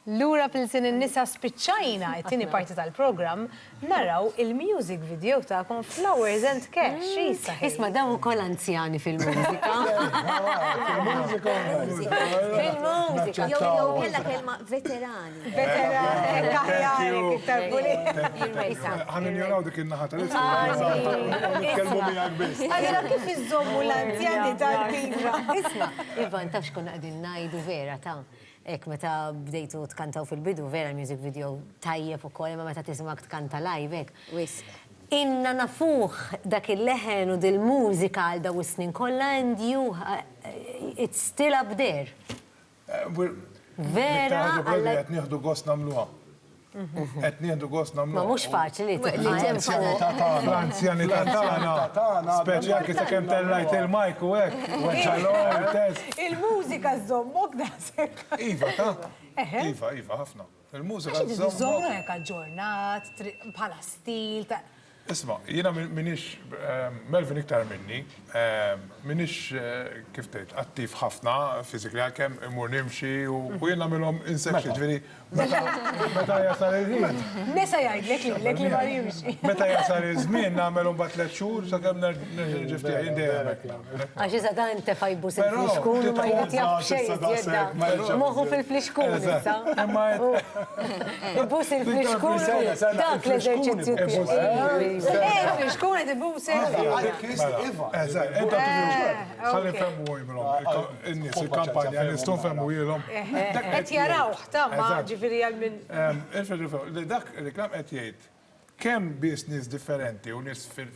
Lura f'Ilsien in-Nisa spiċċajna it-tieni parti tal-programm naraw il-music video tagħkom Flowers and Cash. Isa ħej. Isma' dawn ukoll anzjani fil-mużika. Fil-mużika. Fil-mużika. Jew jew kellha kelma veterani. Veterani, hekk aħjar, hekk iktar pulit. Ħa ninjoraw dik in-naħa tal-isfel. Nitkellmu miegħek biss. Allura kif iżżommu l-anzjanità attiva? Isma', Ivan, taf x'konna qegħdin ngħidu vera ta' Hekk meta bdejtu tkantaw fil-bidu vera l-music video tajjeb ukoll imma meta tismgħek tkanta live hekk. Wisq. Ilna nafuh dak il-leħen u dil-mużika għal dawn is-snin kollha and you it's still up there. Vera L-iktar ħaġa qed nieħdu gost nagħmluha. Qed nieħdu gost nagħmluha. Ma mhux faċli li tibqa' hemm. L-anzjanità tagħna, speċi anke sakemm tellajt il-mic u hekk, weġġalhom il-test. Il-mużika żżommok daqshekk. Iva, ta. Iva, iva, ħafna. Il-mużika żżommok. Għax iżżommok hekk aġġornat, bħala stil ta' Isma', jiena m'iniex, Melvin iktar minni, m'iniex, kif tgħid, attiv ħafna physically għalkemm immur nimxi u jien nagħmilhom in section, ġifieri meta jasal il-ħin. Nesa jgħidlek lilek li mar jimxi. Meta jasal iż-żmien nagħmel imbagħad tliet xhur sakemm nerġa' niġi ftit, jien dejjem hekk nagħmel. Għax issa dan intefa' jbus il-flixkun u ma jrid jaf b'xejn iżjed dan. Moħħu fil-flixkun issa. Imma Ibus il-flixkun. Dak l-eżerċizzju tiegħu. Il-flixkun qed ibus. Ħalli nfehmu ilhom in-nies il-kampanja nistgħu nfehmu ilhom. Qed jarawh ta' ma ġifieri għal min. Dak ir-reklam qed jgħid kemm biss nies differenti u nies fil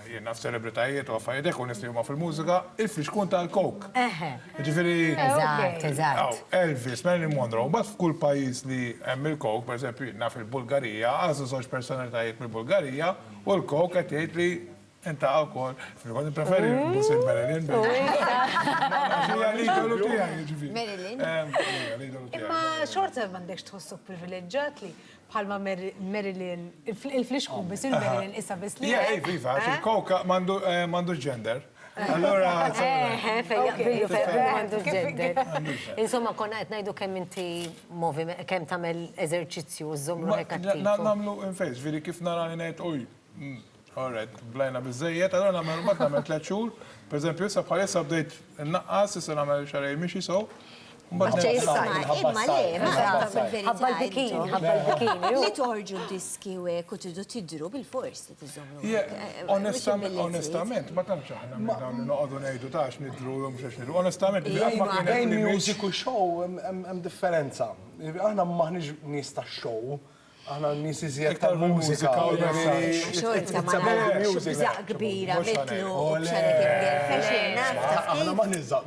jien naf celebritajiet u affarijiet hekk u nies li huma fil-mużika, il-flixkun tal-Coke. Jiġifieri. Eżatt, eżatt. Elvis, Marilyn Monroe, mbagħad f'kull pajjiż li hemm il-Coke, pereżempju jien naf il-Bulgarija, għażlu żewġ personalitajiet mill-Bulgarija u l-Coke qed jgħid li intaqa' wkoll. Kont nippreferi nbus il-Marilyn. Għax hija l-idolu tiegħi, jiġifieri. Marilyn. Hija l-idolu tiegħi. Imma xorta m'għandekx tħossok privileġġat li Bħalma Marilyn, il-flixkun biss il-Marilyn issa biss li. Iva, iva, għax il-coke m'għandux gender. Allura. Fejn jaqbillu fejn m'għandux gender. Insomma, konna qed ngħidu kemm inti kemm tagħmel eżerċizzju u żżomm ruħek attiv. Nagħmlu in face, ġifieri kif narani ngħid uj, All right, blajna biżżejjed, allura nagħmel mbagħad nagħmel tliet xhur. Pereżempju, issa bħalissa bdejt innaqqas, issa nagħmel xahrejn mixi so. Mbagħad Imma le, ma Ħabba l-bikini, ħabba l-bikini. Li toħorġu diski u hekk u tridu tidhru bilfors li tiżommu. Onestament, ma tantx aħna minn dawn li noqogħdu ngħidu ta' għax nidhru jew mhux għax nidhru. Onestament, qatt ma kien Bejn music u show hemm differenza. Aħna m'aħniex nies ta' show. Aħna nies iżjed ta' mużika. Xorta ma nagħmlux bżaq kbira mitlu u b'xalek imgerfex naf taf kif. Aħna m'aħniex żaq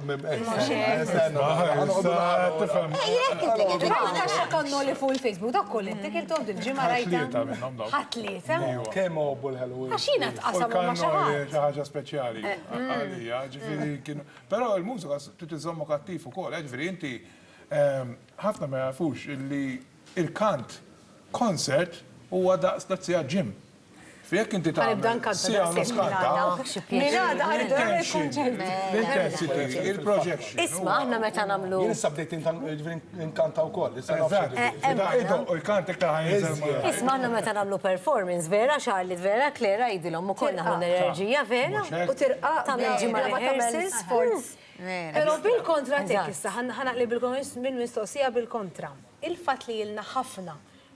Rajt cannoli fuq il-Facebook, dak kollu inti kilthom dil-ġimgħa rajta. Tlieta minnhom dawk. Ħadd tlieta? Kemm għobbu l-ħelu. Għax jiena tqasam ma' xi ħadd. Xi ħaġa speċjali għalija, ġifieri kienu. Però l-mużika trid iżommok attiv ukoll, ġifieri inti ħafna ma jafux illi Il-kant, concert, huwa daqs ta' siegħa gym. Fi jekk inti tagħmel siegħa u nofs kanta, l-intensity, il-projection. Isma' aħna meta nagħmlu. Jien issa bdejt ġifieri nkanta wkoll, issa naf xi Eżatt. Il-kant iktar ħa jinżel malajr. Isma' aħna meta nagħmlu performance vera Charlotte, vera Claire għidilhom ukoll naħlu l-enerġija vera. U tirqaq. Tagħmel ġimgħa rehearsals. Sforz. Però bil-kontra t'hekk issa, ħa naqleb il-mistoqsija bil-kontra. Il-fatt li ilna ħafna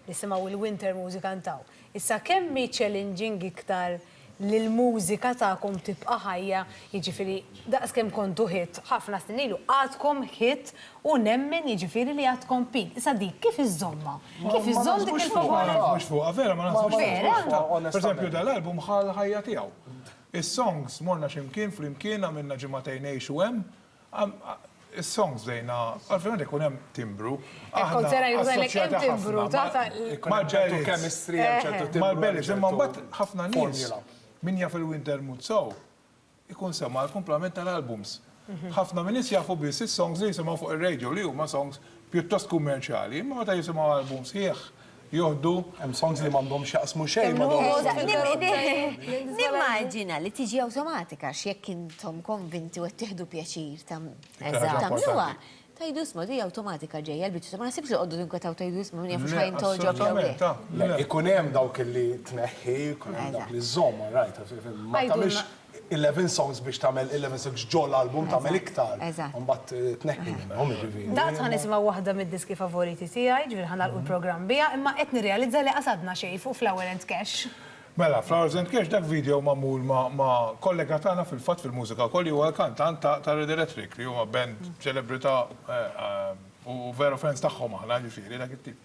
nisimgħu il-winter music kantaw. Issa kemm hi challenging iktar li l-mużika tagħkom tibqa' ħajja, jiġifieri daqs kemm kontu hit ħafna snin ilu, għadkom hit u nemmen jiġifieri li għadkom peak. Issa dik kif iżżommha? Kif iżżomm dik il-popolarità? Ma naħsbux fuqha, vera ma naħsbux fuqha. Vera? Pereżempju dal-album ħa l-ħajja tiegħu. Is-songs morna xi mkien flimkien għamilna ġimagħtejn ngħixu hemm, Is-songs bdejna, ovvjament ikun hemm timbru. Kont se ngħidlek hemm timbru ta' Mal-ċertu chemistry, hemm ċertu timbru. Mal-bellies, imma mbagħad ħafna nies min jaf il-Winter Mood sew ikun sema' l-kumplament tal-albums. Ħafna min-nies jafu biss is-songs li jisimgħu fuq ir-radio li huma songs pjuttost kummerċjali, imma meta jisimgħu album sħiħ joħdu. Hemm songs li m'għandhom x'jaqsmu xejn ma' dawn. Nimmaġina li tiġi awtomatika għax jekk intom konvinti u qed tieħdu pjaċir tagħmluha. Tgħidu isma' di awtomatika ġejja l-biċċa, ma naħsibx li qogħdu tinkwetaw tgħidu isma' min jaf hux ħa jintgħoġob jew le. Le, ikun hemm dawk li tneħħi, ikun hemm dawk li żżomm, all right, ma tagħmilx 11 songs biex tagħmel 11 songs ġol-album tagħmel iktar. U mbagħad tneħħi minnhom, jiġifieri. Daqt ħa nisimgħu waħda mid-diski favoriti tiegħi, ġifieri ħa nagħlqu l-programm biha, imma qed nirrealizza li qasadna xejn fuq Flower and Cash. Mela, Flowers and Cash dak video magħmul ma' ma' kollega tagħna fil-fatt fil-mużika wkoll li huwa l-kantant ta' ta' Red Electric li huma band ċelebrità u veru fans tagħhom aħna ġifieri dak it-tip.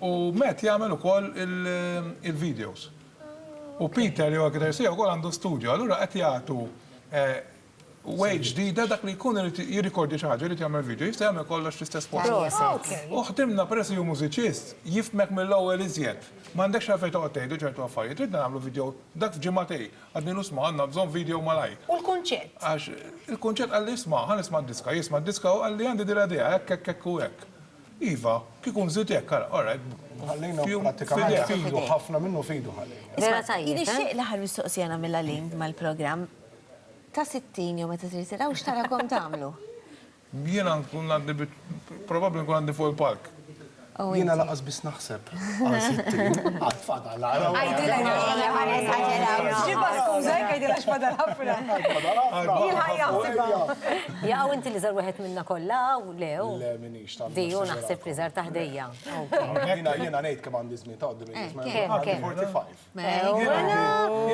U Matt jagħmel ukoll il-videos. U Peter li huwa l-kitarrist tiegħu wkoll għandu studio, allura qed jagħtu way ġdida dak li jkun irid jirrikordja xi ħaġa, irid jagħmel video, jista' jagħmel kollox fl-istess post. Proset. U ħdimna peress li hu mużiċist, jifhmek mill-ewwel iżjed. M'għandekx għalfejn toqgħod tgħidlu ċertu affarijiet. Ridna nagħmlu video dak f'ġimagħtejn. Għadnilu isma' għandna bżonn video malajr. U l-kunċett? Għax il-kunċett qalli isma' ħa nisma' d-diska, jisma' d-diska u qalli għandi din l-idea hekk hekk hekk u hekk. Iva, kieku nżid hekk, ara, all right. Ħallejna prattikament f'idu, ħafna minnu f'idu ħallejna. Vera tajjeb, eh? Nixtieq l-aħħar mistoqsija nagħmilha link mal-programm. Ta' 60 jew meta tirtiraw x'tarakom tagħmlu? Jiena nkun għadni bi, probabbli nkun għadni fuq il-palk. Jiena lanqas biss naħseb għal 60, għad fadal ara. Għidilha ejja ma nesaġerawx. Ġibha skuża hekk għidilha x'fadal ħafna. Jilħaq jaħsibha. Jaqaw inti l-iżgħar wieħed minna kollha hawn? Le hu? Le m'iniex ta' Di hu naħseb l-iżgħar ta' ħdejja. Jiena jiena ngħid kemm għandi żmien ta' quddiem in-nies. Kemm Għandi kemm? 45.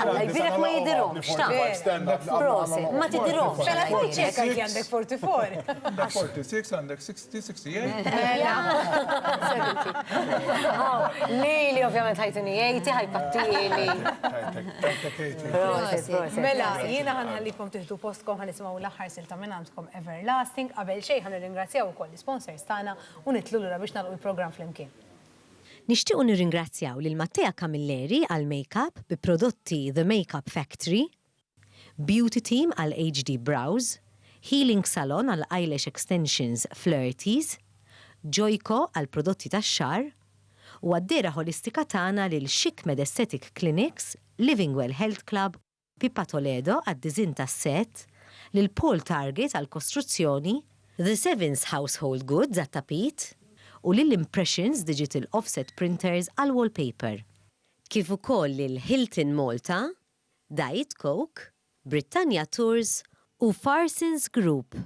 Alla jbierek ma jidhirhomx, ta. Proset, ma tidhirhomx. Mela tgħidx hekk għalki għandek 44. Għandek 46, għandek 60, 68. Mela. Lili ovvjament ħajtuni 80, ħajpattili. Tajtek 80. Proset, proset. Mela, jiena ħa nħallikom tieħdu postkom ħa nisimgħu l-aħħar silta mingħandkom Everlasting. Qabel xejn ħa nirringrazzjaw ukoll l-isponsors tagħna u nidħlu lura biex nagħlqu l-programm flimkien. Nixtiequ nirringrazzjaw lil Mattea Camilleri għall-makeup bi prodotti The Makeup Factory, Beauty Team għal HD Brows, Healing Salon għal Eyelash Extensions Flirties, Joyco għal prodotti tax-xagħar, u għad-dehra ħolistika tagħna lil Chic Med Aesthetic Clinics, Living Well Health Club Pippa Toledo għad-diżinn tas-sett, lil Paul Target għall-kostruzzjoni, The Sevens Household Goods għat-tapit, u lil Impressions Digital Offset Printers għall-wallpaper. Kif ukoll lil Hilton Malta, Diet Coke, Britannia Tours u Farsons Group.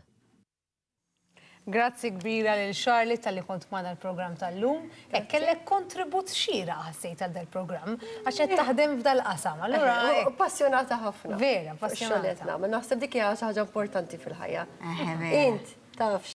Grazzi kbira lil Charlotte talli kont magħna l-programm tal-lum. Hekk kellek kontribut xieraq ħassejt għal dal-programm għax qed taħdem f'dal-qasam. Allura hekk. Passjonata ħafna. Vera, passjonata. Xogħol qed nagħmel. Naħseb dik hija xi ħaġa importanti fil-ħajja. Int taf.